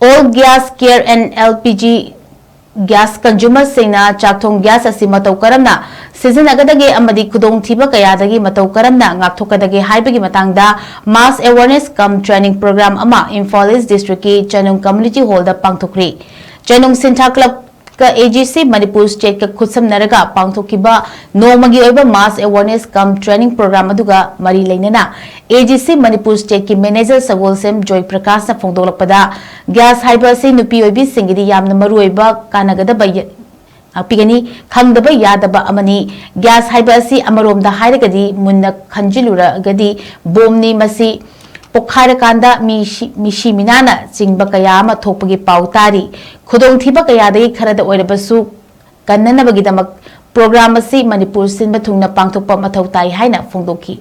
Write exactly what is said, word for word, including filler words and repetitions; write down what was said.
All Gas Care and L P G Gas Consumerꯁꯤꯡꯅ ꯆꯥꯛꯊꯣꯡ gas ꯑꯁꯤ ꯃꯇꯧ ꯀꯔꯝꯅ ꯁꯤꯖꯤꯟꯅꯒꯗꯒꯦ ꯑꯃꯗꯤ ꯈꯨꯗꯣꯡꯊꯤꯕ ꯀꯌꯥꯗꯒꯤ ꯃꯇꯧ ꯀꯔꯝꯅ ꯉꯥꯛꯊꯣꯛꯀꯗꯒꯦ ꯍꯥꯏꯕꯒꯤ ꯃꯇꯥꯡꯗ Mass Awareness cum Training Program ꯑꯃ ꯏꯝꯐꯥꯜ ꯏꯁ ꯗꯤꯁꯇ꯭ꯔꯤꯛꯀꯤ ꯆꯅꯨꯡ ꯀꯝꯌꯨꯅꯤꯇꯤ ꯍꯣꯜꯗ ꯄꯥꯡꯊꯣꯛꯈ꯭ꯔꯤ꯫ ꯆꯅꯨꯡ ꯁꯤꯟꯊꯥ ꯀ꯭ꯂꯕꯀ ꯑꯦ ꯖꯤ ꯁꯤ ꯃꯅꯤꯄꯨꯔ ꯁ꯭ꯇꯦꯠꯀ ꯈꯨꯠꯁꯝꯅꯔꯒ ꯄꯥꯡꯊꯣꯛꯈꯤꯕ ꯅꯣꯡꯃꯒꯤ ꯑꯣꯏꯕ Mass Awareness cum Training Program ꯑꯗꯨꯒ ꯃꯔꯤ ꯂꯩꯅꯅ ꯑꯦ ꯖꯤ ꯁꯤ ꯃꯅꯤꯄꯨꯔ ꯁ꯭ꯇꯦꯠꯀꯤ ꯃꯦꯅꯦꯖꯔ ꯁꯒꯣꯜꯁꯦꯝ ꯖꯣꯏ ꯄ꯭ꯔꯀꯥꯁꯅ ꯐꯣꯡꯗꯣꯛꯂꯛꯄꯗ, gas ꯍꯥꯏꯕ ꯑꯁꯤ ꯅꯨꯄꯤ ꯑꯣꯏꯕꯤꯁꯤꯡꯒꯤꯗꯤ ꯌꯥꯝꯅ ꯃꯔꯨꯑꯣꯏꯕ ꯀꯥꯟꯅꯒꯗꯕ ꯌ-, ꯉꯥꯛꯄꯤꯒꯅꯤ꯫ ꯈꯪꯗꯕ ꯌꯥꯗꯕ ꯑꯃꯅꯤ꯫ Gas ꯍꯥꯏꯕ ꯑꯁꯤ ꯑꯃꯔꯣꯝꯗ ꯍꯥꯏꯔꯒꯗꯤ ꯃꯨꯟꯅ ꯈꯟꯖꯤꯜꯂꯨꯔꯒꯗꯤ ꯕꯣꯝꯅꯤ꯫ ꯃꯁꯤ ꯄꯣꯈꯥꯏꯔꯀꯥꯟꯗ ꯃꯤ ꯁꯤ-, ꯃꯤꯁꯤ ꯃꯤꯅꯥꯅ ꯆꯤꯡꯕ ꯀꯌꯥ ꯑꯃ ꯊꯣꯛꯄꯒꯤ ꯄꯥꯎ ꯇꯥꯔꯤ꯫ ꯈꯨꯗꯣꯡꯊꯤꯕ ꯀꯌꯥꯗꯒꯤ ꯈꯔꯗ ꯑꯣꯏꯔꯕꯁꯨ ꯀꯟꯅꯅꯕꯒꯤꯗꯃꯛ program ꯑꯁꯤ ꯃꯅꯤꯄꯨꯔ ꯁꯤꯟꯕ ꯊꯨꯡꯅ ꯄꯥꯡꯊꯣꯛꯄ ꯃꯊꯧ ꯇꯥꯏ ꯍꯥꯏꯅ ꯐꯣꯡꯗꯣꯛꯈꯤ꯫